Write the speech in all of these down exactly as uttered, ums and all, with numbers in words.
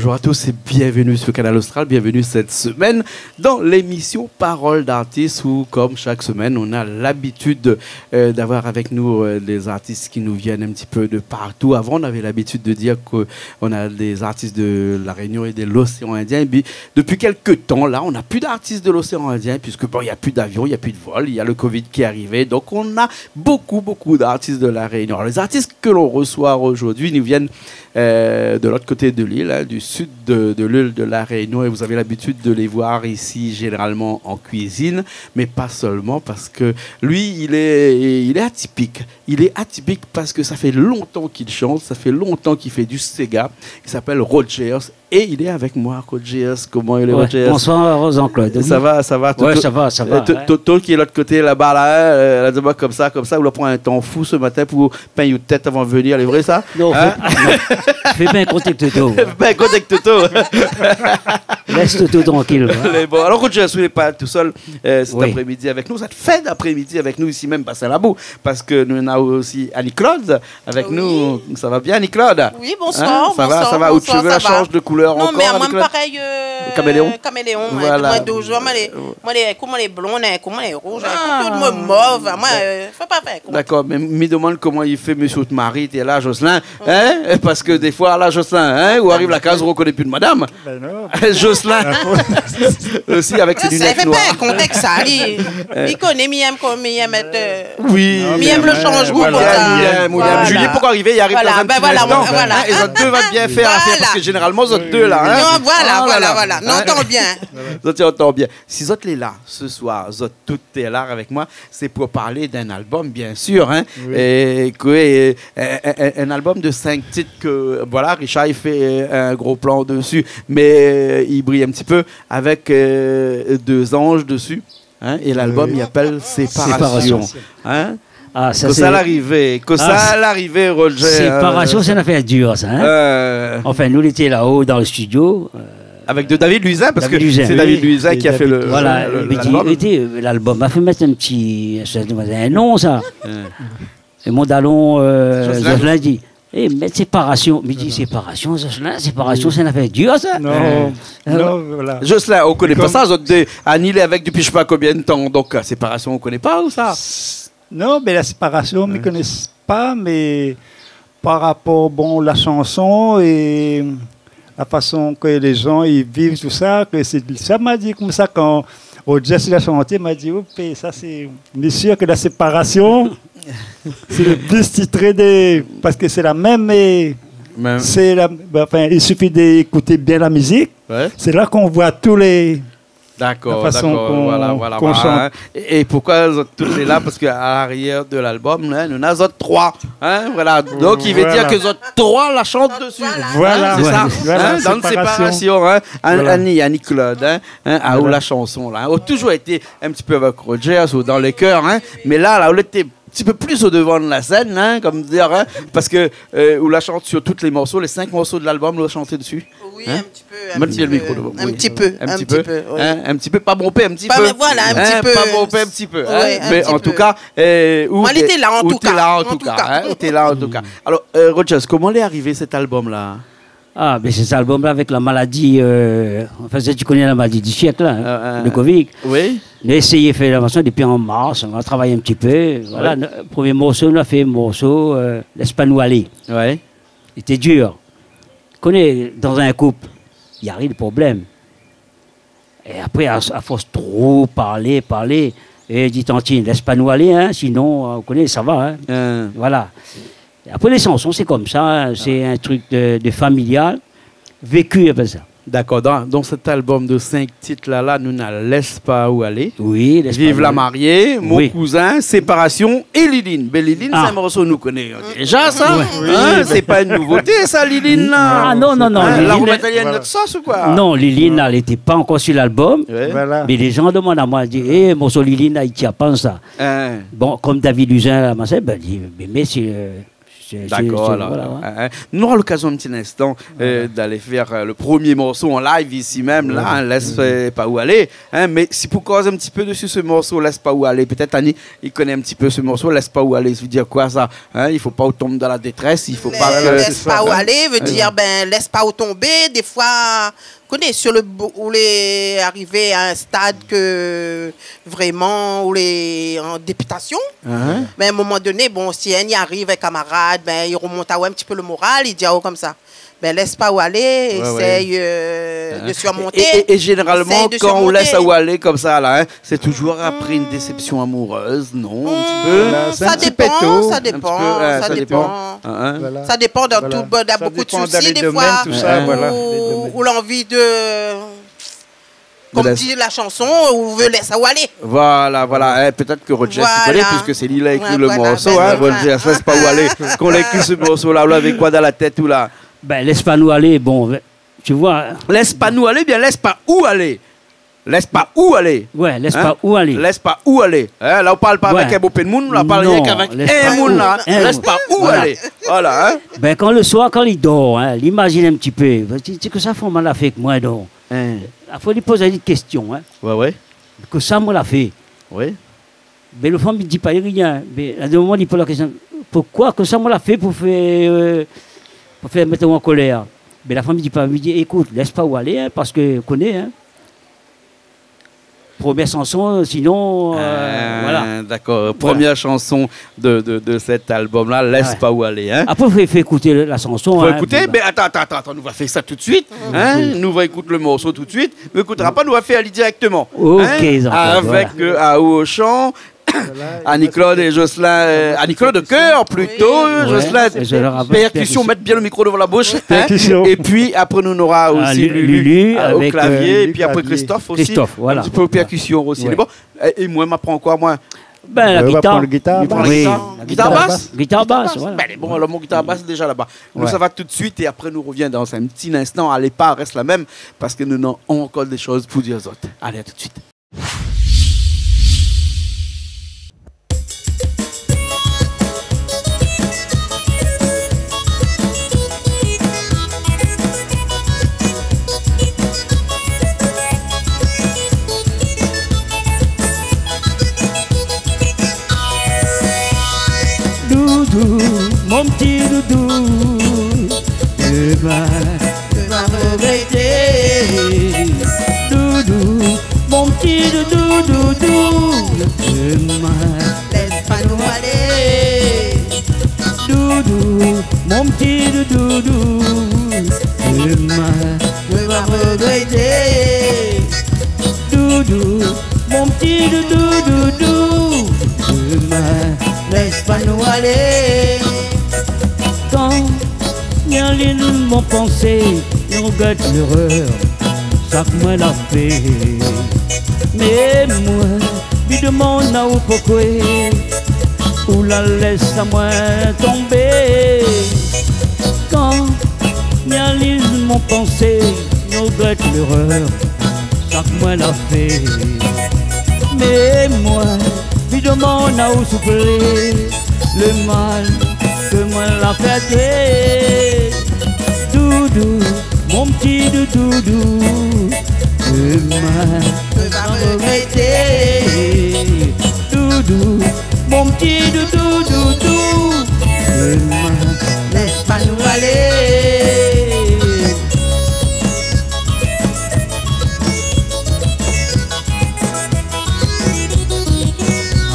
Bonjour à tous et bienvenue sur Kanal Austral. Bienvenue cette semaine dans l'émission Parole d'artiste où, comme chaque semaine, on a l'habitude, euh, d'avoir avec nous, euh, des artistes qui nous viennent un petit peu de partout. Avant, on avait l'habitude de dire que on a des artistes de La Réunion et de l'océan Indien. Et puis, depuis quelques temps, là, on n'a plus d'artistes de l'océan Indien puisque, bon, il y a plus d'avion, il y a plus de vol, il y a le covid qui est arrivé. Donc, on a beaucoup, beaucoup d'artistes de La Réunion. Alors, les artistes que l'on reçoit aujourd'hui nous viennent euh, de l'autre côté de l'île, hein, du sud de, de l'île de La Réunion, et vous avez l'habitude de les voir ici généralement en cuisine, mais pas seulement, parce que lui, il est, il est atypique. Il est atypique parce que ça fait longtemps qu'il chante, ça fait longtemps qu'il fait du séga. Il s'appelle Rogers et il est avec moi, Rogers. Koman i lé, Rogers ? Bonsoir, Jean-Claude. Sa va, sa va, Toto ? Sa va, sa va. Toto, ki lé lot koté laba la, in, la di amoin konmsa, konmsa, ou la pran in tan fou se matin pou pinn out tèt avan de vnir, lé vré sa ? Non, fé pa in kontèks Toto. Pa in kontèks Toto. Lès Toto trankil. Mé bon, alor, Rogers, ou lé pa tousèl, euh, cet après-midi avec nous. Cette fin d'après-midi avec nous ici même, Bassin Labou, parce que nous avons aussi Annie-Claude avec nous. Sa va bien, Annie-Claude ? Oui, bonsoir, sa va, bonsoir, sa va. Out shové la shanj de koulèr ankor, Annie-Claude ? Non, mé amoin, parèy, euh, kaméléon. Kaméléon, in. Voilà. Moin, dé zour, moin lé, moin lé, koman, moin lé blond, in, koman, moin lé rouz, in, koman, moin lé mov, moin, euh, fo pa fé konmsa. Dakor, mé mi domann koman i fé mésyé out mari, té la, Jocelyn, in ? Parske défoi la, Jocelyn, in, ou ariv la kaz, ou rokoné pi out madam. Bin non. Jocelyn. Osi avèk sé linèt noir. Sa i fé pa in kontèks sa, li. Li koné, mi èm, kom mi èm èt, euh, mi èm le shanjman, voilà. Mi èm, mi èm. Julie pankor arivé, i ariv dan in ti instan. Voilà, bin voilà. In, é zot dé va bien fé afèr, parske zénéralman zot dé la, in. Non, voilà, voilà. Nou antann bien. Zot i antann bien. Si zot lé la se soir, zot tout lé la avèk moin, sé pou parl d'in album, bien sir, in. Oui. É ke, euh, in, in, in album de cinq titres ke, voilà, Richard i fé, euh, in gro plan dési, mé, euh, i briy in ti pé avèk, euh, dé zanj dési, in, é l'album i apèl Séparation. Séparation. In ? Ah, sa, kosa la arivé, kosa la arivé, Rogers, in ? Séparation, sé in afèr dir, sa, in ? Euh. Anfin, nou lété laò dan le studio, euh, Avec de David Louisin, parce que c'est David Louisin qui a fait le, le, l'album. Voilà, mé di, ékout, euh, l'album, ma fé mèt in ti, in non, sa. É mon dalon, euh, Jocelyn. Jocelyn i di, eh, mèt Séparation. Mi di, Séparation, Jocelyn, Séparation, sé in afèr dir, sa. Non, non, voilà. Jocelyn, ou koné pa sa, zot dé, Annie lé avèk dopi mi koné pa konbien d'tan, donk, euh, Séparation, ou koné pa, ou sa ? Non, mé la Séparation, mi koné pa, mé par rapor, bon, la shanson é la fason ke lé zan i viv, tousa, ke sé sa ma di konmsa, kan Rogers la shanté, ma di, oupé, sa sé, mi sir ke la Séparation, sé le pli titré de, parske sé la mèm, é sé la, anfin, i sifi d'ékout bien la mizik. Ouais. Sé la k'ou voi tout lé Dakor, la fason dakor, k'ou, voilà, voilà, k'ou shant. É, é poukoi zot tout lé la ? Parske a l'arièr de l'album, in, nou na zot troi, in, voilà. Donk i vé dir ke zot troi la shant dési. Voilà. In, sé sa, voilà, in, dan Séparation. Séparation, in. Voilà. Annie, Annie-Claude, in, in, aou la shanson la, in, ou la touzour été in ti pé avèk Rogers ou dan lé kèr, in, mé la, la, ou lété in ti pé plis o dovan de la sèn, in, konm dir, in, parske, euh, ou la shant sur tout lé morso, lé sink morso de l'album, ou la shanté dési. Oui, in ti pé, in ti pé, in ti pé, oui. In ti pé, in ti pé, in ti pé, pa bonpé in ti pé. Voilà, in ti pé. In, pa bonpé in ti pé, in. Oui, in ti pé. Mé an tou ka, euh, ou té la, an tou ka, in, ou té la, an tou ka. Alor, euh, Rogers, koman lé arivé sèt album la ? Ah, bin, sé sèt album la avèk la maladi, euh, anfin, si ou koné la maladi di sièk la, in, le covid. Oui. Nou la éséyé fé la shanson dopi an mars, nou la travay in ti pé, voilà. Oui. Nou, promié morso, nou la fé in morso, euh, Lès pa nou alé. Ouais. Lété dir. Koné, dan in koup, i ariv dé problèm. É apré, a, a fors tro parlé, parlé, é di, tantine, lès pa nou alé, in, sinon, euh, ou koné, sa va, in. Voilà. É apré, lé shanson, sé konmsa, in, sé in trik de, de familial, véku, i apèl sa. Dakor. Dan, dan sèt album de sink tit la, la, nou na Lès pa ou alé. Oui, Lès pa ou alé. Viv la marié, Mon kouzin, Séparation é Liline. Bin, Liline, sé in morso nou koné, in. Déza sa, in, sé pa in nouvoté sa, Liline la. Ah non, non, non, Liline, la, ou mèt ali in not sos ou koi ? Non, Liline la, lété pa ankor si l'album. Ouais. Voilà. Mé lé zan i domann amoin, i di, eh, morso Liline la, i tien pa sa. Bon, konm David Louisin la, ma sèr, bin, li, mé, mé sé, euh, Sé, sé, sé, voilà, ouais. D'accord, alors, hein, hein. Nou nora lokazion in ti linstan, euh, d'aller faire, euh, le premier morso an live isi mèm, la, hein, Lès, euh, pa ou alé, hein, mé si pou koz in ti pé dési se morso, Lès pa ou alé, pétèt Annie i koné in ti pé se morso, Lès pa ou alé, i vé dir koi sa, hein ? I fo pa ou tonm dan la détrès, i fo pa ke... Lès pa ou alé vé dir, bin, lès pa ou tonbé, défoi, koné, sur le bo-, ou lé arivé a in stad ke vréman ou lé an dépitasion. Mé a in moman doné, bon, si inn i ariv, in kamarad, bin, i romont aou in ti pé le moral, i di aou konmsa, bin, lès pa ou alé, éséy, euh, de surmonté. É, é, é zénéralman, kan ou lès aou alé konmsa la, hein, sé touzour apré in désépsion amourèz, non ? In ti pé. Voilà, sé in ti pé to. Sa dépan, sa dépan, sa dépan. Hein, hein. Voilà. Sa dépan dan tout, dan bonpé de sousi, défoi, ou lanvi de, konm di la shanson, ou vé lès aou alé. Voilà, voilà. Eh, pétèt ke Roger i koné, puiske sé li la ékri le morso, hein, Roger, Lès pa ou alé. Kan ou la ékri se morso la, ou lavé koi dan la tèt ou la ? Bin, Lès pa nou alé, bon, tu vois. Lès pa nou alé, bien, Lès pa ou alé. Lès pa ou alé. Ouais, Lès pa ou alé. Hein ? Lès pa ou alé. Hein, la ou parl pa avèk in bonpé de moun, la ou parl rienk avèk in moun la. Lès pa ou alé. Voilà, hein. Bin, kan le soir, kan li dor, hein, li imazine in ti pé. Li di, kosa fanm la fé èk moin, donk ? Hein. Apré, li poz ali késtion, hein. Ouais, ouais. Kosa moin la fé ? Ouais. Mé le fanm i di pa rien. Mé a in moman, li poz la késtion, poukoi, kosa moin la fé pou fé, euh, pou fé mèt aou an kolèr ? Mé la fanm i di pa, li di, ékout, lès pa ou alé, hein, parske, koné, hein. Premièr shanson, sinon, euh, voilà. Ah, d'accord. Voilà. Première chanson de, de, de cet album-là, Lès pa ou alé, hein. Apré, fé, fé ékout la shanson, hein. Fo ékouté, mé atann, atann, atann, atann, nou va fé sa tout de suite, hein. Nou va ékout le morso tout de suite. Nou ékoutera pa, nou va fé ali dirèkteman, hein, avèk, euh, Ao o shan, Annie-Claude é Jocelyn, euh, Annie-Claude o kèr plito, Jocelyn, pèrkision, mèt bien le mikro dovan la boush, hein. Pèrkision. É pi apré nou nora osi Lulu, euh, o klavié, é pi apré Christophe osi. Christophe, voilà. In ti pé o pèrkision osi. Lé bon. É, é moin, ma pran koi, moin ? Bin, la gitar. Gitar bas. Gitar bas, voilà. Bin, lé bon, alor mon gitar bas lé déza laba. Nou sava tout de suite é apré nou rovien dan in ti linstan. Alé pa, rès la mèm, parske nou nora ankor dé shoz pou dir azot. Alé, a tout de suite. Doudou, mon ti doudou, demain, tu vas regretter. Doudou, mon ti doudou, doudou, demain, lès pa nou alé. Doudou, mon ti doudou, demain, tu vas regretter. Doudou, mon ti doudou, doudou, demain, lès pa nou alé. Kan mi alin mon pansé, mi regrèt lérèr, sak moin la fé. Mé moin, mi domann aou poukoué ou la lès amoin tonbé. Kan mi alin mon pansé, mi regrèt lérèr, sak moin la fé. Mé moin, mi domann aou souplé, le mal ke moin la fé até. Doudou, mon ti doudou, doudou, demain, tu vas regretter. Doudou, mon ti doudou, doudou, demain, lès pa nou alé.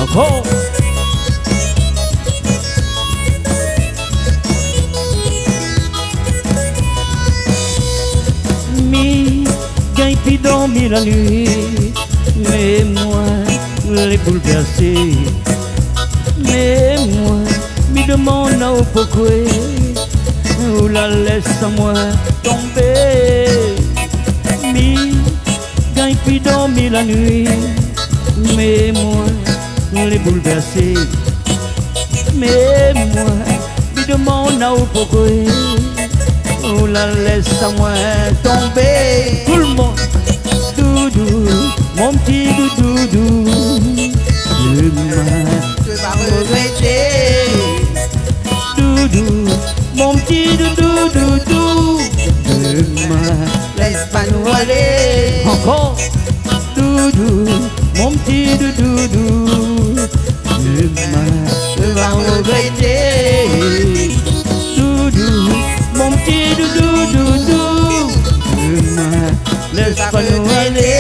Ankor. Mi gingn pi dormi la nuit, mé moin lé boulvèrsé. Mé moin, mi domann aou poukoué ou la lès amoin tonbé. Mi gingn pi dormi la nuit, mé moin lé boulvèrsé. Mé moin, mi domann aou poukoué ou la lès amoin tonbé. Tout le monde. Doudou, mon ti doudou, doudou, demain, tu vas regretter. Doudou, Ankor. Doudou, mon ti doudoudou, demin, ou va regrété. Doudou, mon ti doudoudou, demin, lès pa nou alé.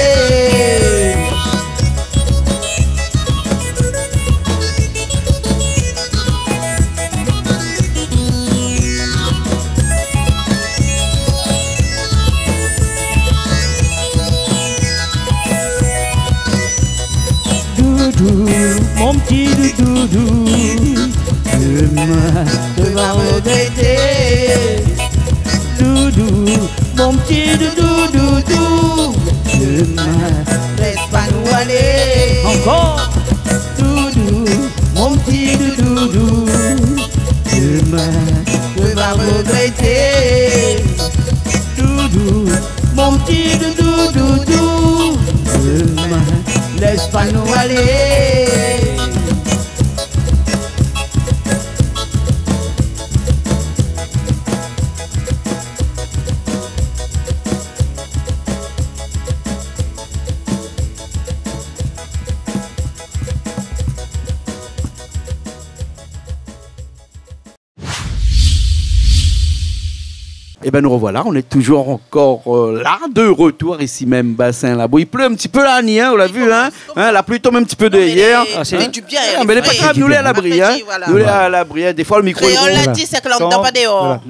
Doudou, mon ti doudoudou, demin, ou va regrété. Doudou, mon ti doudou, doudou, demin, lès pa nou alé. Ankor. Doudou, mon ti doudou, doudou, demin, ou va regrété. Doudou, mon ti doudou, doudou, demin, lès pa nou alé. Ében, nou revoilà, nou lé toujour ankor, euh, la, de retour isi mèm, Bassin Labou. I plé in ti pé la, Annie, hein, ou la vu, hein. Hein, la pli i tonm in ti pé dèrièr. Non, mé lé, lé du bien, lé fré. Mé lé pa grav, nou lé a labri, hein. Voilà. Nou lé a labri, hein. Défoi, lo mikro i ronfl. Kréol la di, sé ke landan pa déor. Voilà.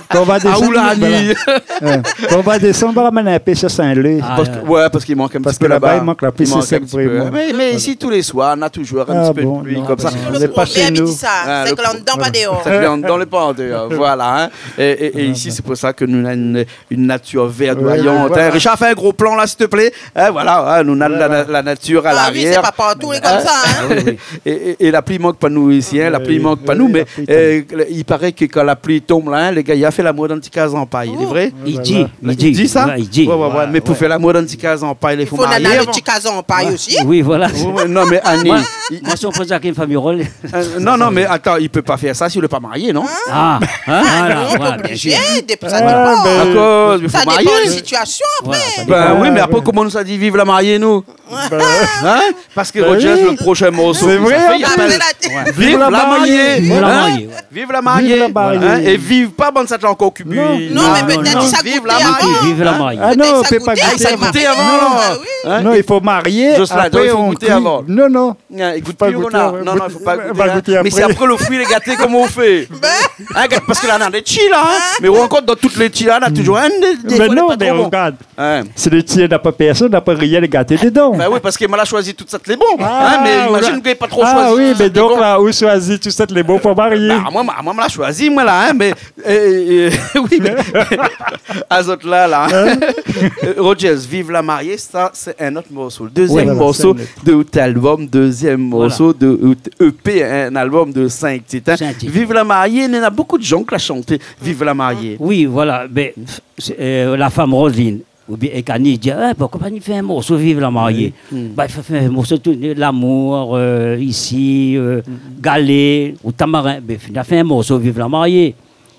Kan ou va désann, voilà. Hein. Kan ou va désann, ou va ramenn in pé sir Saint-Leu. Ah, ouais. Parske, ouais, parske i mank in ti pé laba. Parske laba, i mank la pli, sé sa vréman. Mé, mé isi, tou lé soir, nou na toujour in ti pé de pli konmsa. Ah bon, non, mé nou lé pa shé nou. Sé ke landan pa déor. Sé ke landan lé pa déor, voilà, hein. É, é, é isi, sé pou sa ke nou na in, in natir vèrdoyant, hein. Ouais, voilà. Richard, fé in gro plan la, s'il te plaît. Hein, voilà, hein, nou na la, la, la natir a l'arièr. Ah oui, sé pa partou lé konmsa, hein. Ah oui, oui. É, é, é la pli i mank pa nou isi, hein, la pli i mank pa nou, mé, euh, i paré ke kan la pli i tonm la, hein, lé gayar i fé lamour dan ti kaz an pay, lé vré ? I di, i di. I di sa ? Ouais, i di. Ouais, ouais, ouais. Mé pou fé lamour dan ti kaz an pay, i fo marié avan. I fo nana lo ti kaz an pay osi. Oui, voilà. Ouais, ouais, non, mé Annie, moin, si ou pran sa konm fanm rol. Euh, non, non, mé atann, i pé pa fé sa si ou lé pa marié, non ? Ah, hein, voilà, non, voilà, bien sûr. Lé pa oblizé, dépi sa dépan. Ah, ben, akoz, i fo marié. Sa dépan la sitiasion apré. Voilà, sa dépan. Ben oui, mé apré, koman nou sa di viv la marié, nou ? Hein ? Parske Rogers, lo proshin morso ke sa fé, i apèl Viv la marié. Viv la marié. Viv la marié. Viv la marié. Hein ? É viv pa bann sat la ankor kibui. Non, mé pétèt sa i sa gout avan. Viv la marié. Ah non, i pé pa gouté avan. Ah oui. Hein ? Non, i fo marié, apré i gout avan. Non, non. Hein, i gout pi, non, non, i fo pa gouté, hein. Mé si apré lo frui lé gaté, koman ou fé ? Hein, gard, parske la, na dé ti la, hein. Mé ou ankor dan tout lé ti la, na toujour in dé, dé foi lé pa tro bon. Mé non, mé rogard. Hein. Si lo ti na pa pèrsone, na pa rien lé gaté dedan. Ben oui, parske moin la shoizi tout sat lé bon. Hein, mé imazine ou la pa tro shoizi tout sat lé bon. Ah oui, mé donk la, ou shoizi tout sat lé bon pou marié. Ben, moin, moin, moin la shoizi, moin la, hein, mé Euh, euh, oui, mé azot la, la. Hein ? Euh, Rogers, Viv la marié, sa, sé in ot morso. Voilà, sé in ot. Dézièm morso de out album, dézièm morso de out EP, in album de sink tit, hein. Sink tit. Viv la marié, néna bonpé de moun la shanté Viv la marié. Oui, voilà. Ben, sé, euh, la fanm Roseline, oubien èk Annie, i di, ah, poukoi pa nou fé in morso Viv la marié ? Oui. Hmm. Ben, i fo fé in morso tout, lamour, euh, isi, euh, galé, ou tamarin. Ben, fine fé in morso Viv la marié.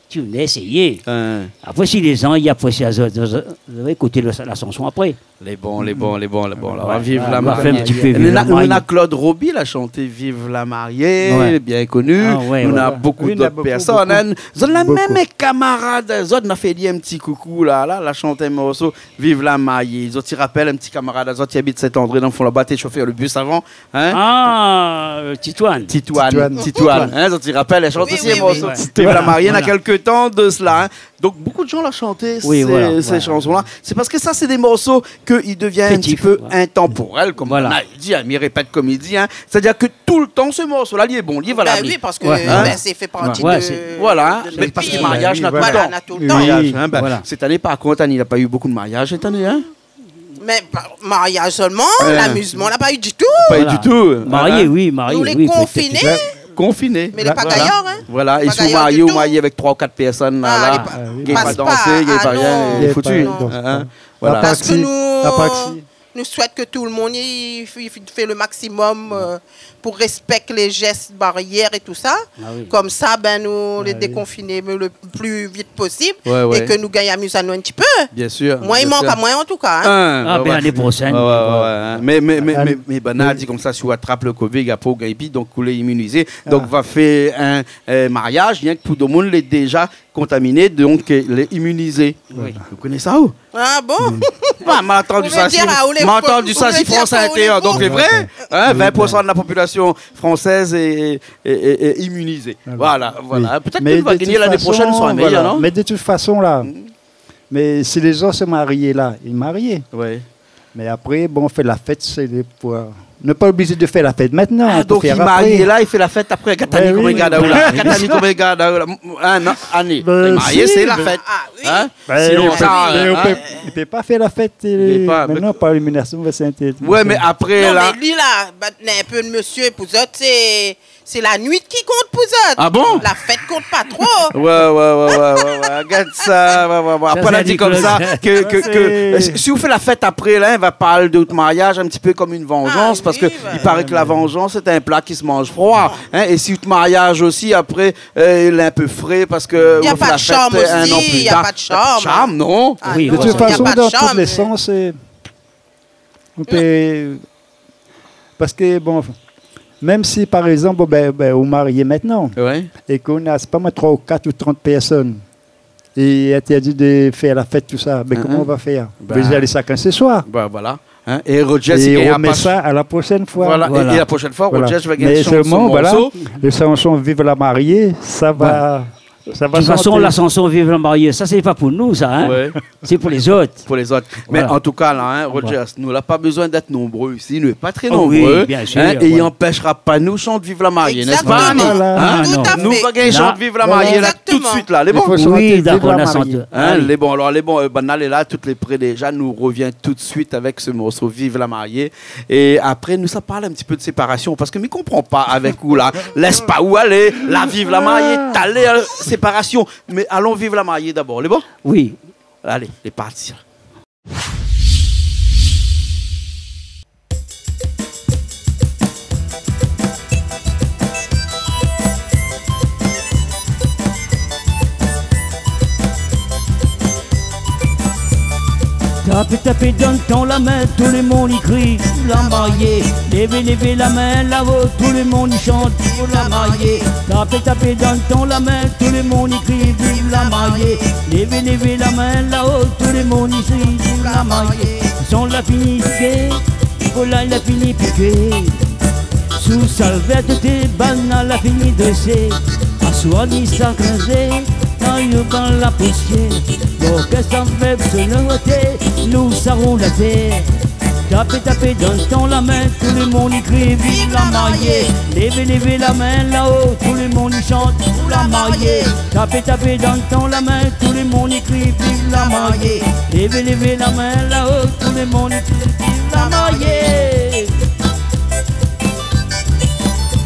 Ti ou la éséyé. Hein. Apré, si lé zan i aprésié, zot, zot, zot, zot va ékout lo, la shanson apré. Lé bon, lé bon, lé bon, lé bon. Voilà. Alor, Viv la marié. Nou va fé in ti pé Viv la marié. Nou na, nou na Claude Roby la shanté Viv la marié, bien koni. Ah ouais, ouais. Nou na bonpé dot pèrsone, hein. Oui, na bonpé, bonpé. Zot la mèm kamarad, zot, nou fé ali in ti koukou la, la, la shant in morso Viv la marié. Zot i rapèl in ti kamarad azot i abit Saint-André, dan lo fon laba, té shofèr lo bis avan. Hein ? Ah, euh, Titoine. Titoine, Titoine. Titoine. Hein, zot i rapèl, èl i shant osi in morso. Oui, oui, oui. Viv la marié, na kèlk tan de sela, hein. Donk, bonpé de moun la shanté sé, sé shanson la. Oui, voilà, voilà. Sé parske sa, sé dé morso ke i devien in ti pé intanporèl, konm i di, hein, mi répèt konm i di, hein. Sétadir ke toultan, se morso la, li lé bon, li lé valab. Ben oui, parske, ben, sé fé parti de, de, voilà, hein. Mé parske mariaz, na toultan. Voilà, na toultan. Oui, voilà. Mariaz, hein, ben, sèt ané, par kont, Annie, na pa u bonpé de mariaz sèt ané, hein. Mé pa, mariaz solman, euh, lamizman, la pa u ditou. Pa u ditou. Voilà. Marié, oui, marié, oui, pétèt. Nou lé konfiné. Konfiné. Mé lé pa gayar, hein. Voilà. Pa gayar ditou. É si ou marié, ou marié avèk troi ou kat pèrsone, la, la, i gingn pa dansé, i gingn pa rien, lé foutu. Ah, lé pa, non. Hein, voilà. Aparsi, aparsi, nou souèt ke tout le moun i, i, i fé le maksimòm, euh, pou rèspèk lé jès barièr é tousa. Ah oui. Konmsa, bin, nou lé dékonfiné le pli vit posib é ke nou gingn amiz anou in ti pé. Bien sûr, bien sûr. Moin, i mank amoin, an tou ka, hein. Ah, bin, lané proshèn. Ouais, ouais, ouais, hein. Mé, mé, mé, mé, mé, banna la di konmsa, si ou atrap le covid, apré ou gingn pi, donk ou lé iminizé. Donk va fé in, in mariaz, rienk pou demoun lé déza kontaminé, donk, euh, lé iminizé. Oui. Ou koné sa, ou ? Ah bon ? Bah, ma la antann sa, si, ma la antann sa si France Inter, donk lé vré, hein, vin pour san de la population française est, est, est, est immunisée. Voilà, voilà. Pétèt ke nou va gingné lané proshèn, nou sra méyèr, non ? Mé de tout fason, la, mé si lé zot sé marié la, i marié. Ouais. Mé apré, bon, fé la fèt, sé pou, nou lé pa oblizé de fé la fèt mintnan, nou pé fé apré. Ah, donk i marié la, i fé la fèt apré. Gard Annie koman i gard aou la. Gard Annie koman i gard aou la. Hein, non, Annie, marié, sé la fèt. Ah oui. Hein ? Sinon, ou pé, ou pé pa fé la fèt, euh, mintnan, par élimination, ben, sé in té-, ouais, mé apré, non, la, mé li la, bin, in pé de mésyé, pou zot, sé Sé la nuit ki kont pou zot. Ah bon ? La fèt i kont pa tro. Ouais, ouais, ouais. Gard sa, ouais, ouais, ouais. Sa, apré, sé la di konmsa ke, ke, ke, euh, si, si ou fé la fèt apré, la, i va parl de out mariaz in ti pé konm in vanzans, parske i paré ke la vanzans sé in pla ki se manz froi, hein, é si out mariaz osi, apré, euh, lé in pé fré, parske ou fé la fèt in an pli tar. Na pa de sharm osi, na pa de sharm. Sharm, non ? Ah non, na pa de sharm. De tout fason, dan tout lé sans, sé Ou pé, parske, bon, mèm si, par égzanp, bon, bin, bin, ou marié mintnan, é ke ou na, sé pa moin, troi ou kat ou trant pèrsone, é intèrdi de fé la fèt, tousa, bin, koman ou va fé ? Bin, ou va alé shakinn sé soir. Bin, voilà. Hein, é Rogers i gingn romèt sa a la proshèn foi. Voilà. É, é la proshèn foi, Rogers va gingn son, son morso. Mé sèlman, voilà, le shanson Vive la mariée, sa va, sa va shanté. De tout fason, la shanson Vive la mariée, sa, sé pa pou nou, sa, hein. Ouais. Sé pou lé zot. Pou lé zot. Voilà. Mé an tou ka, la, hein, Rogers, nou la pa bezoin d'èt nonbré isi, nou lé pa tré nonbré, hein, é i anpèshra pa nou shant Vive la mariée, n'est-ce pas, Annie ? Exactement. Voilà. Hein ? Tout à fait. Nou va gingn shant Vive la mariée la, tout de suite, la. Lé bon ? I fo shanté Vive la mariée. Oui, dakor, nou la shanté. Hein, lé bon, alor, lé bon, euh, banna lé la, tout lé pré déza, nou revien tout de suite avèk se morso Vive la mariée. É apré, nou sa parl in ti pé de séparasyon, parske mi konpran pa avèk ou la. Lès pa ou alé, la viv la marié, talèr, euh, séparasyon. Mé alon viv la marié dabor, lé bon ? Oui. Alé, lé parti. Tapé, tapé dan ton la min, tout le moun i kri, viv la marié. Lévé, lévé la min laò, tout le moun i shant, viv la marié. Tapé, tapé dan ton la min, tout le moun i kri, viv la marié. Lévé, lévé la min laò, tout le moun i kri, viv la marié. Son la fini piké, volay la fini piké. Sou salvèt té banna la fini drésé. Aswar ni sa krinzé, kan yo pran la pousyèr. Lorkès avèk sonorité, nou sa roul atèr. Tapé, tapé dan ton la min, tout le moun i kri, viv la marié. Lévé, lévé la min laò, tout le moun i shant, viv la marié. Tapé, tapé dan ton la min, tout le moun i kri, viv la marié. Lévé, lévé la min laò, tout le moun i kri, viv la marié.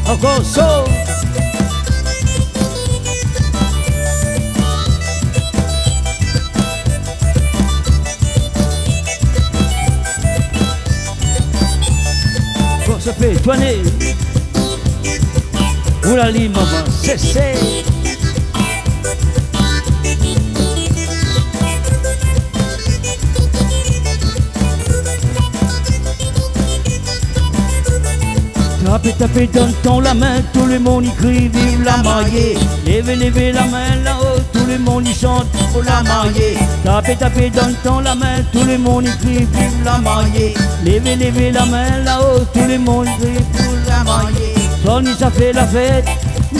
Ankor, so. Bon, sa fé tourné. Oulali, momon, sé, sé. Tapé, tapé dan ton la min, tout le moun i kri, viv la marié. Lévé, lévé la min laò, tout le moun i shant, viv la marié. Tapé, tapé dan ton la min, tout le moun i kri, viv la marié. Lévé, lévé la min laò, tout le moun i kri, viv la marié. Soni sa fé la fèt,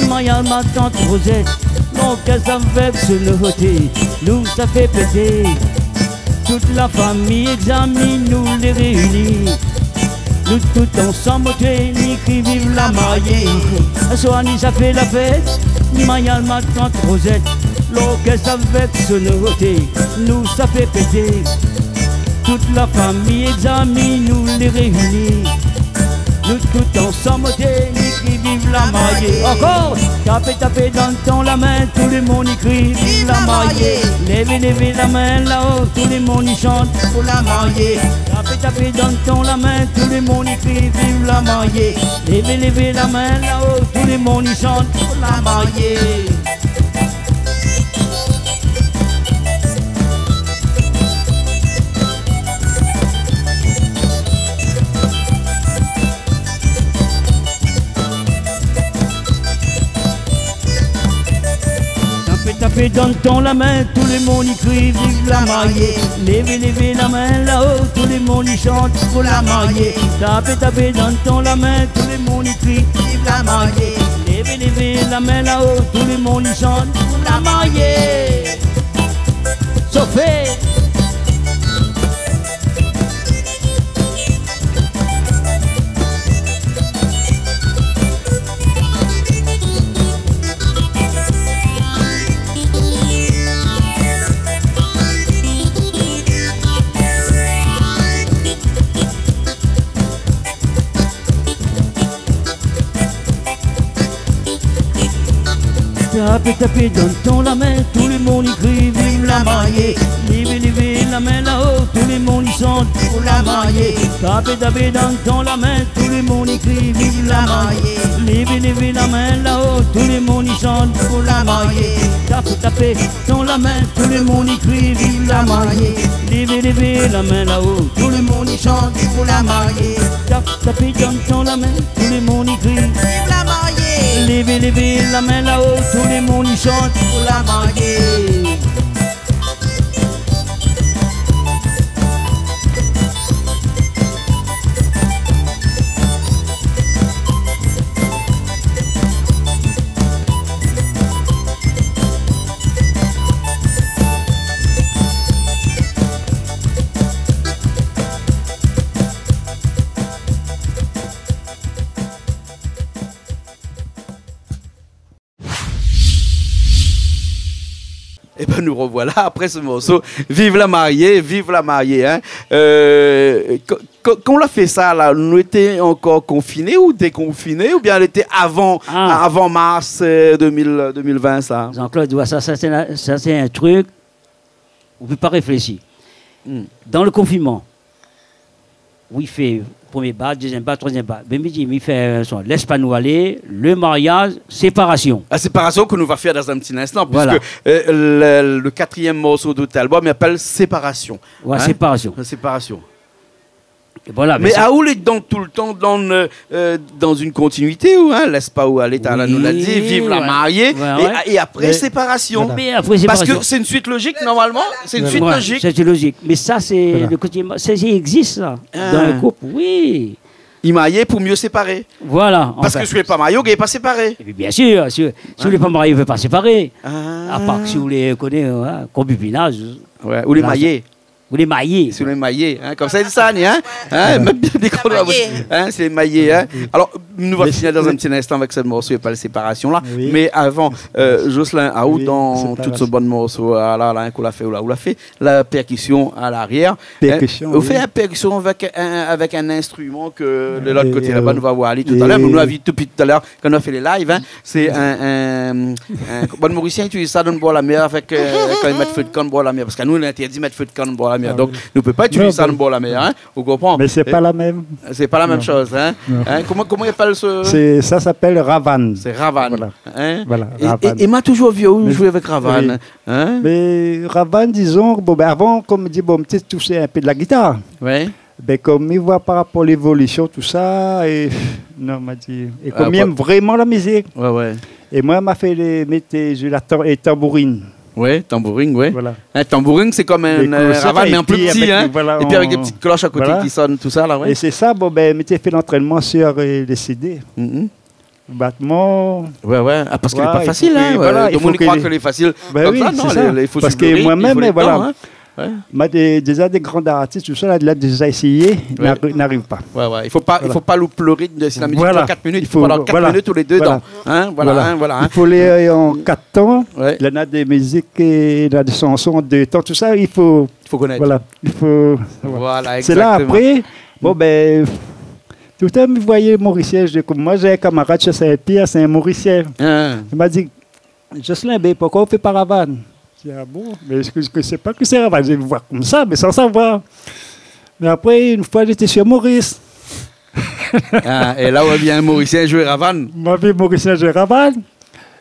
mariaz matant Rosette. Lorkès avèk sonorité, nou sa fé pété. Tout la fami, zami, nou lé réini. Nou tout ansanm, oté, ni kri viv la marié. Aswar ni sa fé la fèt, mariaz matant Rosette. Lorkès avèk sonorité, nou sa fé pété. Tout la fami, zami, nou lé réini. Nou tout ansanm, oté, ni kri Viv la marié. Ankor. Tapé, tapé dan ton la min, tout le moun i kri, viv la marié. Lévé, lévé la min la-o, tout le moun i shant pou la marié. Tapé, tapé dan ton la min, tout le moun i kri, viv la marié. Lévé, lévé la min la-o, tout le moun i shant pou la marié. Tapé, tapé dan ton la min, tout le moun i kri, viv la marié. Lévé, lévé la min la-o, tout le moun i shant pou la marié. Tapé, tapé dan ton la min, tout le moun i kri, viv la marié. Lévé, lévé la min la-o, tout le moun i shant pou la marié. Sofé. Tapé, tapé dan ton la min, tout le moun i kri, viv la marié. Lévé, lévé la min la-o, tout le moun i shant pou la marié. Tapé, tapé dan ton la min, tout le moun i kri, viv la marié. Lévé, lévé la min la-o, tout le moun i shant pou la marié. Tapé, tapé dan ton la min, tout le moun i kri, viv la marié. Lévé, lévé la min la-o, tout le moun i shant pou la marié. Tap, tapé dan ton la min, tout le moun i kri, viv la marié. Lévé, lévé la min la-o, tout le moun i shant pou la marié. Ében, nou rovoila apré se morso. Viv la marié, viv la marié, in. Eu, kan, kan, kan ou la fé sa la, nou lété ankor konfiné ou dékonfiné, oubien lété avan, avan mars, eu, dé mil, dé mil vin, sa ? Jean-Claude, ou oi, sa, sa, sé in, sa, sé in trik ou pé pa réfléshi. Dan le konfinman, oui, fé promié bal, dézièm bal, troizièm bal. Bin, mi di, mi fé in son, lès pa nou alé, le mariaz, séparasion. La séparasion ke nou va fé dan in ti linstan, piske, eu, le, le katrièm morso de out album, i apèl Séparasion. Oué, Séparasion. La séparasion. É voila, mé sa, aou lé dan toultan dan, eu, eu, dan in kontinuité, ou, in, lès pa ou alé, talèr nou la di, viv la marié, é apré séparasion. Mé apré séparasion. Parske sé in suit lozik, normalman, sé in suit lozik. Sé in suit lozik. Mé sa, sé le koté ma-, sa, sa i égzis, sa. Dan in koup, oui. I marié pou mié séparé. Voila, anfin. Parske si ou lé pa marié, ou gingn pa séparé. Épi, biensir, si, si ou lé pa marié, ou pé pa séparé. A par si ou lé, koné, in, konkubinaz. Oué, ou lé marié. Ou lé marié. Si ou lé marié, in, konmsa i di sa, ni, in, in, mèt bien mikro dan la boush, in, sé marié, in. Alor, nou va fini dan in ti linstan avèk se morso i apèl Séparasion la. Oui. Mé avan, eu, Jocelyn, aou, dan tout se bann morso, a, la, la, in, ke ou la fé, ou la, ou la fé la pèrkision a larièr. Pèrkision, oui. Ou fé la pèrkision avèk in, avèk in instriman ke de lot koté laba, nou va oir ali talèr. Mé nou la vi dopi talèr, kan nou la fé lé live, in, sé in, in, in, bann Morisien i itiliz sa dan bor la mèr avèk, eu, kan i mèt fé de kann bor la mèr. Parske nou, lé intèrdi mèt fé de kann bor la mèr. Donk, nou pé pa itiliz sa dan bor la mèr, in. Ou konpran ? Mé sé pa la mèm. Sé pa la mèm shoz, in. Non. In, koman, koman i apèl se... Sé, sa i apèl ravann. Sé ravann. Voila. In ? Voila, é, ravann. É, é ma touzour vi aou zoué avèk ravann. Mé, oui. In ? Mé ravann, dizon, bon, bin, avan, konm di, bon, mi té toush in pé de la gitar. Oué. Bin, konm mi voi par rapor lévolision, tousa, é, non, ma di, é konm mi èm vréman la mizik. Oué, oué. É moin, ma fé lé, mèt, zoué la tan-, é tanbourine. Oué, tanbourine, oué. Voila. In tanbourine, sé konm in, eu, ravann, mé an pli pti, in. Épi avèk dé ti klosh a koté ki sonn, tousa, la, oué. É sé sa, bon, bin, mi té fé lantrènman sir, eu, lé CD. Batman. Oué, oué. A, parske lé pa fasil, in. Voila, i fo ke lé, i fo ke lé fasil. Bin oui, sé sa. Parske moin mèm, voila. Oué. Ma dé, déza dé gran artis, tousa la, la déza éséyé, n'ari-, n'ariv pa. Oué, oué. I fo pa, i fo pa loup le ritm de, si la mizik i dir kat minit, i fo pa alé kat minit tou lé dé dan. In, voila, in, voila, in. I fo alé, eu, an kat tan. Oué. Néna dé mizik, eu, néna dé shanson an dé tan, tousa, i fo, i fo konèt. Voila, i fo savoir. Voila, égzaktoman. Sé la, apré, bon, bin, Toultan mi voi Morisien, mi di, konm moin, mi néna in kamarad Sin-Pièr, sé in Morisien. Li la di, « Jocelyn, bin, poukosa ou fé pa ravane ? » Mi di, « Ah bon ? Mé mi koné pa kosa sé ravane. » Mi voi konmsa, mé san savoir. Mé apré, in foi, mi té si Moris. Ah, é la ou la vi in Morisien zoué ravane. Moin la vi in Morisien zoué ravane.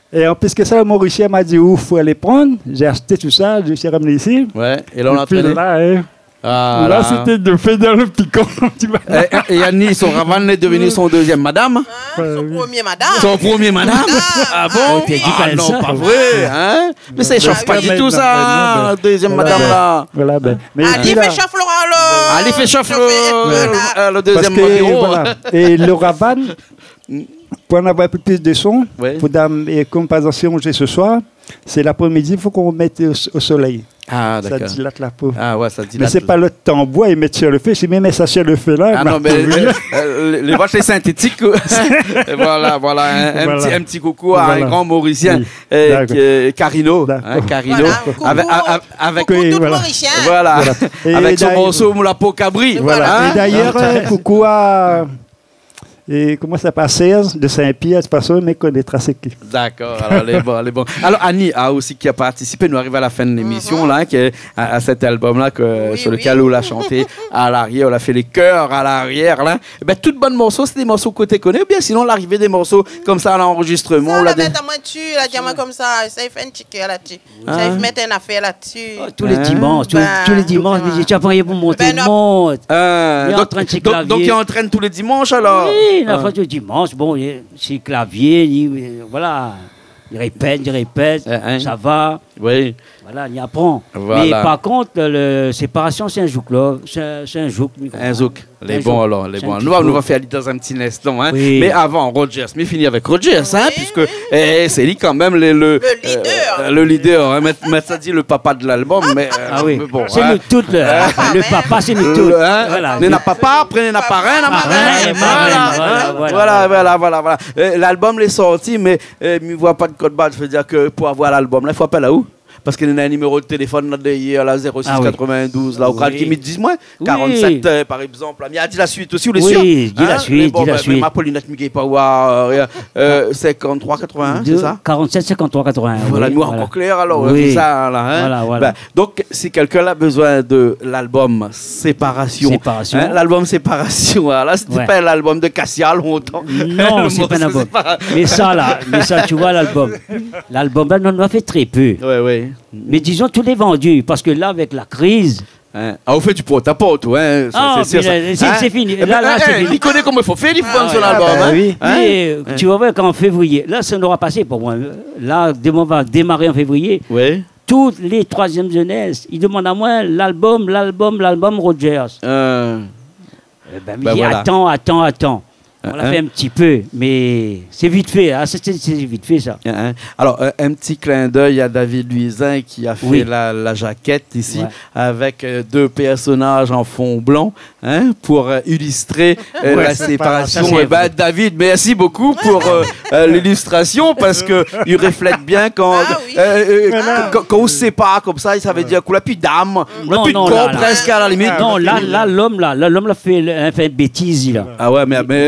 É an plis ke sa, lo Morisien la di, « Ou fo alé prann. » Mi la ashté tousa, mi la ramené isi. Ouais, é la ou la antrèné. Épi la, in, la, sété de fé dan lo pikan, ti voi. É, é, é Annie, son ravane lé devni son dezièm madam. Ah, son promié madam. Son promié madam. Ah bon ? Ah, ou té di pa sa. Ah non, pa vré, in ? Mé sa i shof pa ditou, sa, la dezièm madam, la. Voilà, bin. Mé épi la, ali fé shof lo, lo, ali fé shof lo, lo, lo dezièm biro. Parske, voilà. É lo ravane, pou avoir in pé plis de son, pou dam, é konm par égzanp, si on joue ce soir, sé laprémidi, fo k'ou mèt o, o solèy. Ah, dakor. Sa dilat la po. Ah ouais, sa dilat. Mé sé pa lo tanbour i mèt si lo fé, si mi mèt sa si lo fé la, ah non, mé, euh, lé, lé vach lé sintétik, koi. Voilà, voilà, in, in ti, in ti koukou a in gran Morisien, euh, Carino, in, Carino. Voilà, koukou, avèk, avèk, avèk, koukou tout Morisien. Voilà. É avèk son morso Moula po kabri. Voilà. É d'ayèr, euh, koukou a É koman sa i apèl, Serge de Sin-Pièr, de tout fason, mi koné pa sé ki. Dakor, alor, lé bon, lé bon. Alor, Annie, ah, osi ki la partisipé, nou ariv a la fin de lémision, la, ke, a, a sèt albom-la, ke, sur lequel ou la shanté a larièr, ou la fé lé kèr a larièr, la. Ébin, tout bann morso, sé dé morso ke ou té koné, oubien sinon, larivé dé morso konmsa, a lanrozistreman, ou la dé... Non, la mèt amoin dsi, la di amoin konmsa, sa i fé in ti kèr la dsi. Sa i fé mèt in afèr la dsi. Oh, tou lé dimansh, tou, tou lé dimansh, mi di, tiens, apré, li pou monté, li mont. Li lé antrin de si klavié. Donk, donk, li antrèn tou lé dimansh, alor ? Oui, la foi tou lé dimansh, bon, li, si klavié, li, euh, voilà, li répèt, li répèt, sa va. Oui. Voilà, li aprann. Voilà. Mé par kont, lo, séparasion, sé in zouk, la, sé, sé in zouk, mi kroi. In zouk. Lé bon, alor, lé bon. Nou va, nou va fé ali dan in ti linstan, in. Oui. Mé avan, Rogers, mi fini avèk Rogers, in, puiske, eh, sé li kan mèm le, le, le leader, in, mèt, mèt sa di le papa de l'album, mé, euh, mé bon, sé nou tout, le, le papa, sé nou tout. Voilà. Néna papa, apré néna parin, néna marin. Voilà, voilà, voilà, voilà. Euh, l'album lé sorti, mé, euh, mi voi pa de kod barr, sa i vé dir ke pou avoir l'album la, i fo apèl aou ? Parske néna in niméro de téléfone la dèrièr, la, zéro six quatre-vingt-douze, la, ou kal ki mi di amoin, quarante-sept, euh, par égzanp, la. Mi di la suite osi, ou lé sir ? Oui, di la suite, di la suite. Mé bon, bin, ma Paulinette, mi gingn pa voir, euh, rien. Euh, cinquante-trois quatre-vingts, sé sa ? Quarante-sept cinquante-trois quatre-vingts, voilà, nou lé ankor klèr, alor, euh, sé sa, la, in ? Voilà, voilà. Bin, donk, si kèlkin la bezoin de l'album Séparation, in, l'album Séparation, voilà, sété pa l'album de Kassia, lontan. Non, sé pa in album. Mé sa, la, mé sa, ti voi, l'album, l'album, la, nou, nou la fé tré pé. Ouais, ouais. Mé dizon, tout lé vandu, parske la, avèk la kriz... In. Ah, ou fé di port a port, ou, in, sa, sé sir, mé sa. La, sé, sé fini. La, la, sé fini. Li koné koman i fo fé, li fo vann son album, in. Ah oui. Mé, euh, ti voi, kan an févrié, la, sa nora pasé pou moin. La, dé moin va démaré an févrié. Oui. Tout lé troizièm zénès, i demann amoin l'album, l'album, l'album Rogers. Euh. Ébin, mi di, voilà. Atann, atann, atann. On la fé in ti pé, mé sé vit fé, in, sé, sé, sé vit fé, sa. In, in. Alor, euh, in ti clin d'œil à David Louisin ki la fé la, la jaquette isi, avèk, euh, dé pèrsonaz an fon blan, in, pou, euh, ilistré, euh, la séparation. Ouais, sa, sé vré. Ébin, David, mèrsi bokou pou, euh, euh, l'ilistrasion, parske i roflèt bien kan, euh, euh, kan, kan ou sépar konmsa, sa i vé dir ke la pi d'am, la pi de kor, prèsk, a la limit. Non, la, la, l'om la, la, l'om la fé, la fé in bétiz, la. Ah ouais, mé, mé,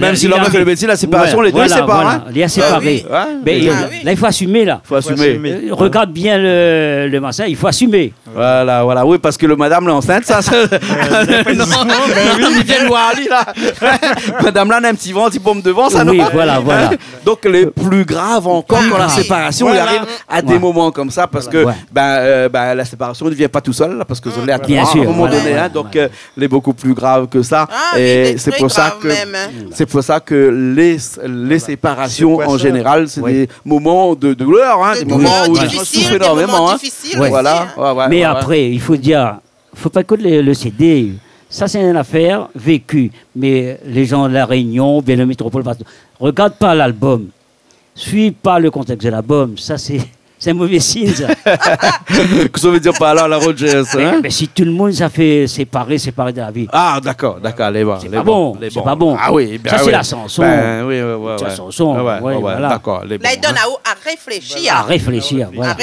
mèm si l'om la fé in bétiz, la séparation, lé dé séparé, in. Voilà, lé séparé. Ah oui. Mé la, i fo asimé, la. Fo asimé. Euh, rogard bien le, le machin, i fo asimé. Voilà, voilà. Oui, parske le madam lé ansint, sa, sa. Non, mé oui, li vien voir ali, la. Madam la, néna in ti van, ti ponm dovan, sa, non ? Oui, voilà, voilà. Donk, lé pli grav ankor kan la séparation i ariv a dé moman konmsa, parske, bin, euh, bin, la séparation i vien pa tousèl, la, parske zot lé a troi a in moman doné, in. Donk, euh, lé bokou pli grav ke sa. Ah oui, lé tré grav mèm, in. É sé pou sa ke, sé pou sa ke lé, lé séparation, an zénéral, sé dé moman de doulèr, in, dé moman ousa i souf énormeman, in. Dé moman difisil, dé moman difisil osi, in. Voilà, ouais, ouais. Mé apré, i fo dir, fo pa ékout le, le CD. Sa, sé in afèr véki. Mé lé zan La Rényon, oubien le métropol, partou, rogard pa l'album. Suiv pa le kontèks de l'album. Sa, sé, Sé in mové sign, sa. Kosa i vé dir par la, la, Rogers, hein ? Mé, mé si tout le moun sa fé séparé, séparé de la vi. Ah, dakor, dakor, lé bon, lé bon, lé bon. Sé pa bon. Ah oui, ben oui. Sa, sé la shanson. Ben oui, oui, oui. Sé la shanson, oui, voilà. Dakor, lé bon, hein. La, i donn aou a réfléshi. A réfléshi, voilà,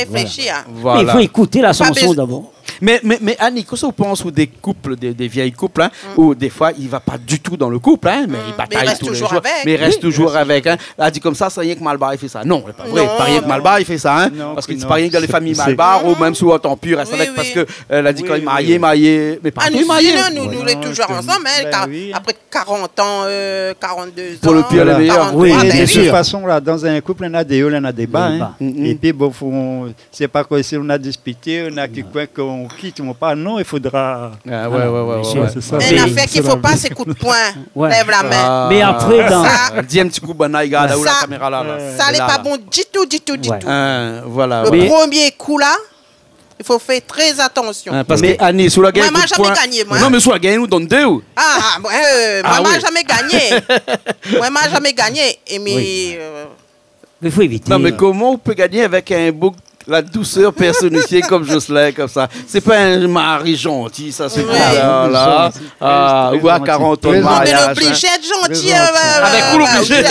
voilà. Mé i fo ékout la shanson dabor. Pa bézoin. Mé, mé, mé Annie, kosa ou pans ou dé koup, dé, dé vié koup, hein, ou défoi i va pa ditou dan le koup, hein, mé i batay tou lé zour, mé i rès touzour avèk, hein. La di konmsa, sé rienk Malbar i fé sa. Non, sé pa vré, pa rienk Malbar i fé sa, hein, parske sé pa rienk dan lé famiy Malbar, ou mèm si ou antann pi, rès avèk, parske, euh, la di kan i marié, marié, mé pa tout marié. Ah, nou, nou, nou lé touzour ansanm, hein, apré karant an, euh, karant-dé zan, karant-troi, ben oui. Pou le pir é le méyèr. Oui, bien sir. De tout fason, la, dan in koup, néna dé o, néna dé ba, hein. Dé ba. Épi, bon, fo, sé pa ke si ou na dispité, ou na ki koin ke ou kit, ou pa, non, i fodra... Ah ouais, ouais, ouais, ouais. Sé sa. Mé in nafèr ki fo pa, sé kout poin. Lèv la min. Mé apré, dan... Sa, di in ti kou, banna i gard, ou la kaméra la, la. Sa lé pa bon ditou, ditou, ditou. Hein, voilà. Le promié kou la, i fo fé trè atansion. Hein, parske Annie, si ou la gingn kout poin... Moin, moin la zamé gagné, moin. Non, mé si ou la gingn, nou donn dé, ou. Ah, ah, bon, euh, moin, moin la zamé gagné. Moin, moin la zamé gagné. É mé, euh, Mé fo évité. Non, mé koman ou pé gagné avèk in boug, la dousèr pèrsonifié konm Jocelyn, konmsa ? Sé pa in mari zanti, sa, sé pa la, la. Ah, ou a karant an de mariaz, hein. Non, mé lé oblizé èt zanti, euh, avèk ou, lé oblizé.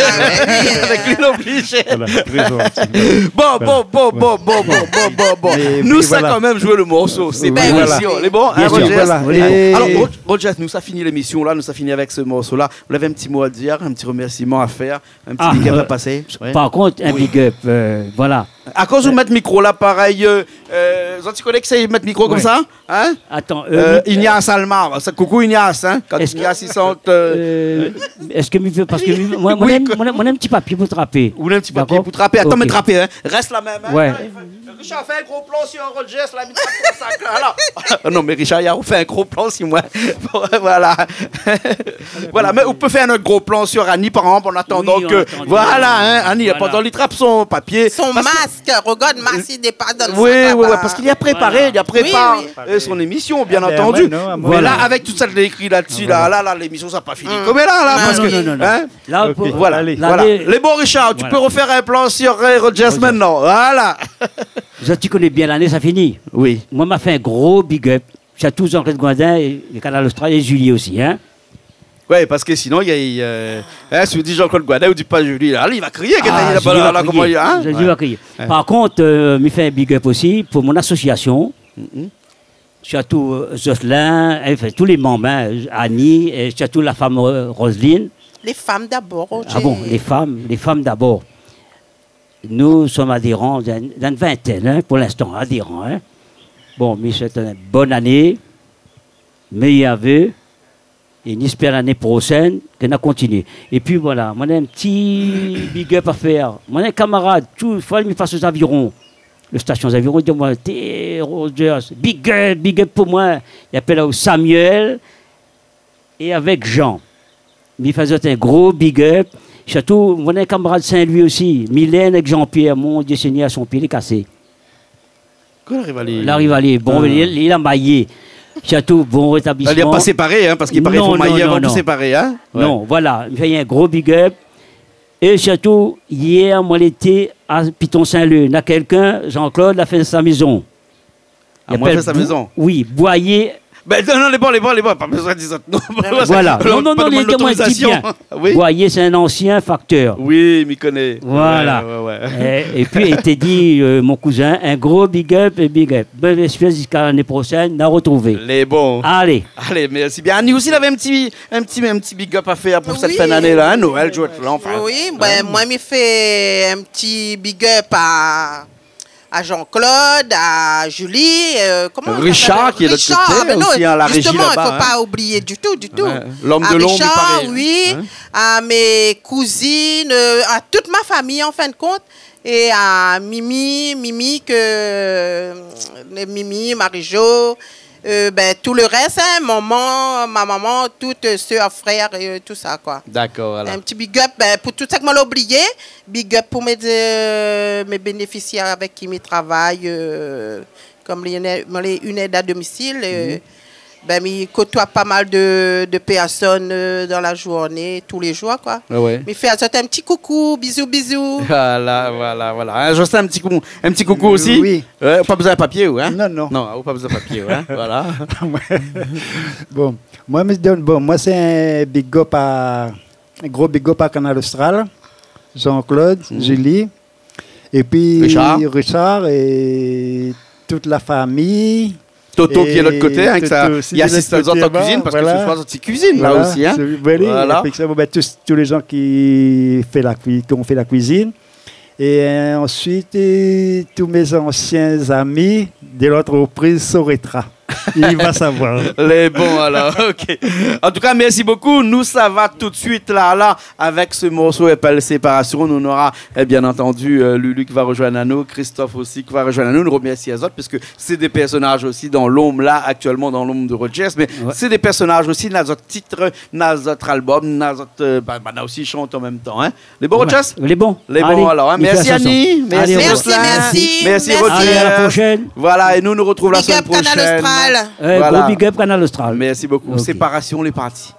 Avèk li, lé oblizé. Voilà, trè zanti. Bon, bon, bon, bon. Mé pi voilà. Nou sa kan mèm zoué le morso. Sé pa in émision. Lé bon, hein, Rogers ? Bien sir, voilà. Alor, Rog-, Rogers, nou sa fini lémision la, nou sa fini avèk se morso la. Ou lavé in ti mo a dir, in ti remèrsiman a fèr ? In ti big up a pasé. Ah, euh, par kont, in big up, euh, voilà. Akoz ou mèt mikro la parèy, euh, euh, zot i koné kisa i mèt mikro konmsa, hein ? Atann, euh, euh, Ignace Almar, sa, koukou Ignace, hein, kan Ignace i shant, euh, euh, èske mi pé, parske mi, moin, moin néna, moin néna in ti papié pou trapé. Ou néna in ti papié pou trapé. Dakor ? Atann, mé trapé, hein. Rès la mèm, hein. Ouais. Richard, fé in gro plan si Rogers la, mi trap son sak la, la. Non, mé Richard, i fé in gro plan si moin. Voilà. Voilà, mé ou pé fé in ot gro plan si Annie, par égzanp, an atandan ke, voilà, hein, Annie, pandan li trap son papié. Son mask, rogard, mask i dépas dan le sak laba. Oui, oui, oui, parske li la préparé, li la préparé, euh, son émision, bien antandu. Mé la, avèk tout sak lé ékri la dsi, la, la, la, lémision sa pa fini. Konm la, la, parske, hein. Non, non, non, non. La, pou, voilà, voilà. Lé bon, Richard, ou pé refèr in plan si, euh, Rogers koméla. Voilà. Zot i koné bien, lané sa fini. Oui. Moin, ma fé in gro big up. Sirtou Jean-Claude Coindin é, é Kanal Austral é Julie osi, hein. Ouais, parske sinon, i, i, euh, hein, si ou di Jean-Claude Coindin, ou di pa Julie, la, li va kriyé, ah, Julie va kriyé. Julie va kriyé. Ouais. Par kont, euh, mi fé in big up osi pou mon asosiasion. Sirtou, euh, Jocelyn, anfin, tout lé manm, hein, Annie, é sirtou la fanm, euh, Roselyne. Lé fanm dabor, Roger. Ah bon, lé fanm, lé fanm dabor. Nou som adéran, dan, dan in vintèn, hein, pou linstan, adéran, hein. Bon, mi souèt in bone ané, méyèr vé, é mi éspèr lané proshèn ke nou va kontinié. Épi voilà, moin néna in ti big up a fèr. Moin néna in kamarad, tout foi mi pas o Zaviron, le stasion Zaviron, i di amoin, té, Rogers, big up, big up pou moin. I apèl aou Samuel, é avèk Jean. Mi fé azot in gro big up. Sirtou, moin néna in kamarad Saint-Louis osi, Mylène èk Jean-Pierre, mon Dieu Seigneur, son pié lé kasé. Kosa i ariv ali ? Li ariv ali, bon, li, li la mayé. Sirtou, bon rétablisman. Li la pa séparé, hein, parske i paré fo mayé avan pou séparé, hein. Non, non, non, non. Ouais. Non, voilà, mi fé in gro big up. É sirtou, yèr, moin lété a Piton Saint-Leu. Na kèlkin, Jean-Claude, la fé sa mézon. Ah, moin la fé sa mézon. Oui, Boyer. Ben, non, non, lé bon, lé bon, lé bon, pa bézoin di sa. Non, voilà. Non, non, non, pa de mon otorizasion. Oui. Boyer, sé in ansien faktèr. Oui, mi koné. Voilà. Ouais, ouais, ouais. É, épi, i té di, euh, mon kouzin, in gro big up é big up. Bone éspèr ziska lané proshèn, nou artrouv. Lé bon. Alé. Alé, mèrsi bien. Annie osi, lavé in ti, in ti, in ti big up a fèr pou sèt fin d'ané la, hein, Noël, jour de l'an, anfin. Oui, ben, moin, mi fé in ti big up a a Jean-Claude, a Julie, euh, koman i apèl ? Richard, ki lé de lot koté, osi, hein, la réji laba, hein. Richard, ben non, justement, i fo pa oublié ditou, ditou. Ouais. L'homme de l'ombre, i paré, hein. A Richard, oui, a mé kouzine, euh, a tout mon famiy, an fin de kont, é a Mimi, Mimi, ke, euh, Mimi, Marie-Jo, euh, ben, tout le rès, hein, manman, mon manman, tout, euh, sèr, frèr, euh, tout sa, koi. Dakor, voilà. In ti big up, ben, pou tout sak moin la oublié, big up pou mé, euh, mé bénéfisièr avèk ki mi travay, euh, konm lé, moin lé in èd a domisil, euh, Bin, mi kotoi pa mal de, de pèrsone, eu, dan la zourné, tou lé zour, koi. Ah ouais. Mi fé azot in ti koukou, bizou, bizou. Voilà, voilà, voilà. Hein, Jocelyn, un petit coup, un petit coucou aussi. Oui. Ouais, pa bezoin papié, ou, hein ? Non, non. Non, ou pa bezoin papié, ou, hein, voilà. Bon, moin, mi donn, bon, moin, sé in big up a, in gro big up a Kanal Austral, Jean-Claude, Julie, épi Richard. Richard é tout la fami. Toto ki lé de lot koté, hein, ke sa, Toto osi, li asiz de lot koté, zot an kuizine, parske se soir, zot i kuizine, la osi, hein. Voilà. Sé, bin oui, voilà. Épi sa, bon, bin, tout, tout lé zan ki fé la kui-, ki fé la kuizine. É, eu, ansuit, eu, tout mé zansien zami de lantrepriz Soretra. I va savoir. Lé bon, alor, OK. An tou ka, mèrsi bokou. Nou sava tout suit la, la, avèk se morso i apèl Séparation. Nou nora, é, bien antandu, eu, Lulu ki va rozoinn anou, Christophe osi ki va rozoinn anou. Nou romèrsi azot, puiske sé dé pèrsonaz osi dan lonb la, aktièlman dan lonb de Roger, mé sé dé pèrsonaz osi, na zot tit, na zot album, na zot, eu, ba, ba, na osi shant an mèm tan, hein. Lé bon, Roger ? Lé bon. Lé bon, alor, hein. Alé, mèrsi, Annie. Mèrsi, Jocelyn. Mèrsi, mèrsi. Mèrsi, Roger. Alé, à la prochaine. Voilà, é nou, nou artrouv la semèn proshèn. Big up Kanal Austral. Eu, gro big up Kanal Austral. Voilà. Mèrsi bokou. OK. Séparation, lé parti.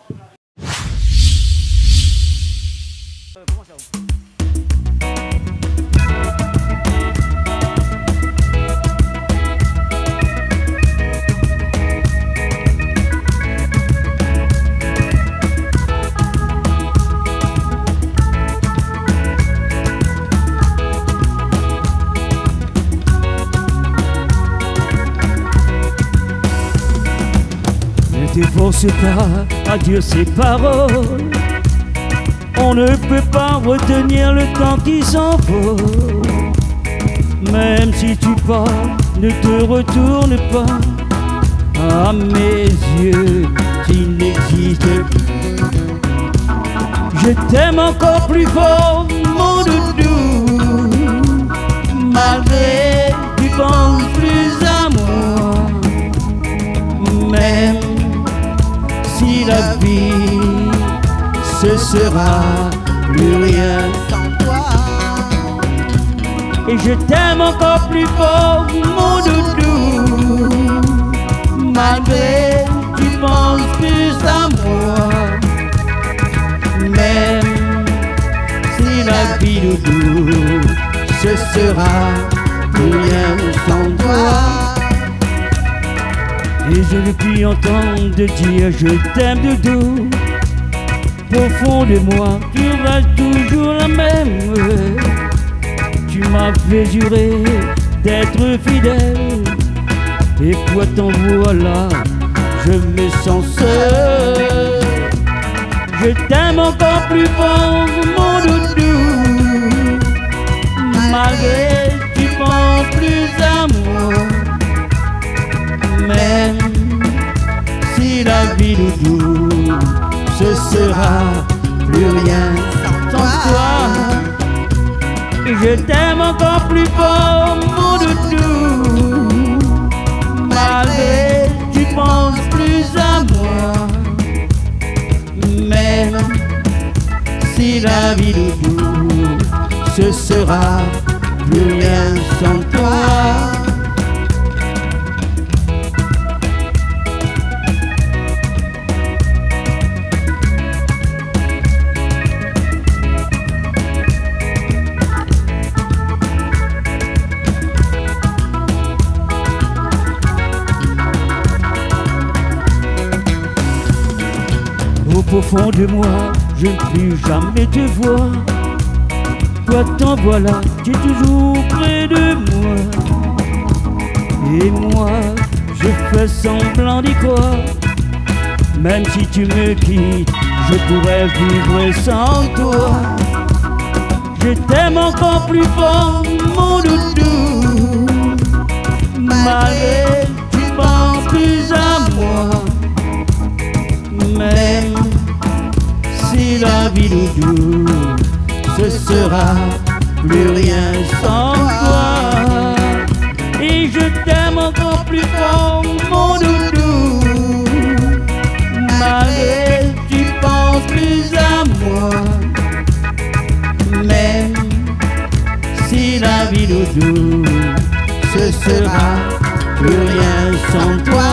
Ne te force pas à dire ces paroles. On ne peut pas retenir le temps qui s'envole. Même si tu pars, ne te retourne pas. À mes yeux, tu n'existes plus. Je t'aime encore plus fort, mon doudou. Malgré tu penses plus à moi. Même si la vie, ce sera plus rien sans toi. Et je t'aime encore plus fort, mon doudou. Malgré tu penses plus à moi. Même si la vie, doudou, ce sera plus rien sans toi. Et je ne puis entendre dire je t'aime, doudou. Au fond de moi, tu restes toujours la même. Tu m'avais juré d'être fidèle. Et pourtant voilà, je me sens seul. Je t'aime encore plus fort, mon doudou. Malgré tu penses plus à moi. Même si la vie, doudou, ce sera plus rien sans toi. Je t'aime encore plus fort, mon doudou. Malgré tu penses plus à moi. Même si la vie, doudou, ce sera plus rien sans toi. Au profond de moi, je ne puis jamais te voir. Pourtant voilà, tu es toujours près de moi. Et moi, je fais semblant d'y croire. Même si tu me quittes, je pourrais vivre sans toi. Je t'aime encore plus fort, mon doudou. Malgré tu penses plus à moi. Même si la vie, doudou, ce sera plus rien sans toi. Et je t'aime encore plus fort, mon doudou. Malgré tu penses plus à moi. Même si la vie, doudou, ce sera plus rien sans toi.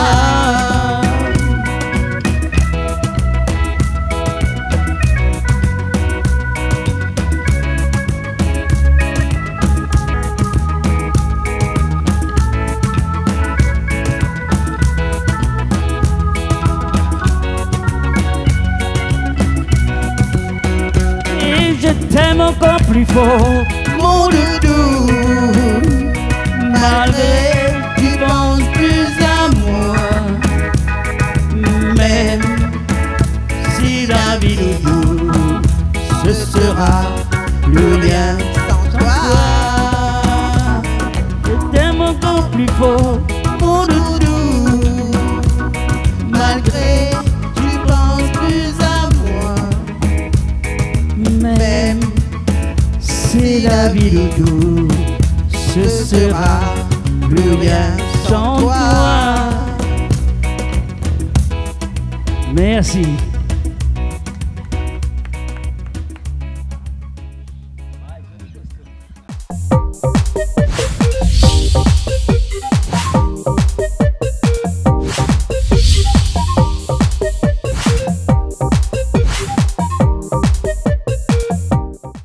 T'aime encore plus fort, mon doudou. Malgré que tu penses plus à moi, même si la vie nous doux, ce sera plus rien sans toi. Je t'aime encore plus fort, mon doudou. Malgré que tu penses plus à moi, même si la vie nous doux, ce sera plus rien sans toi. Merci.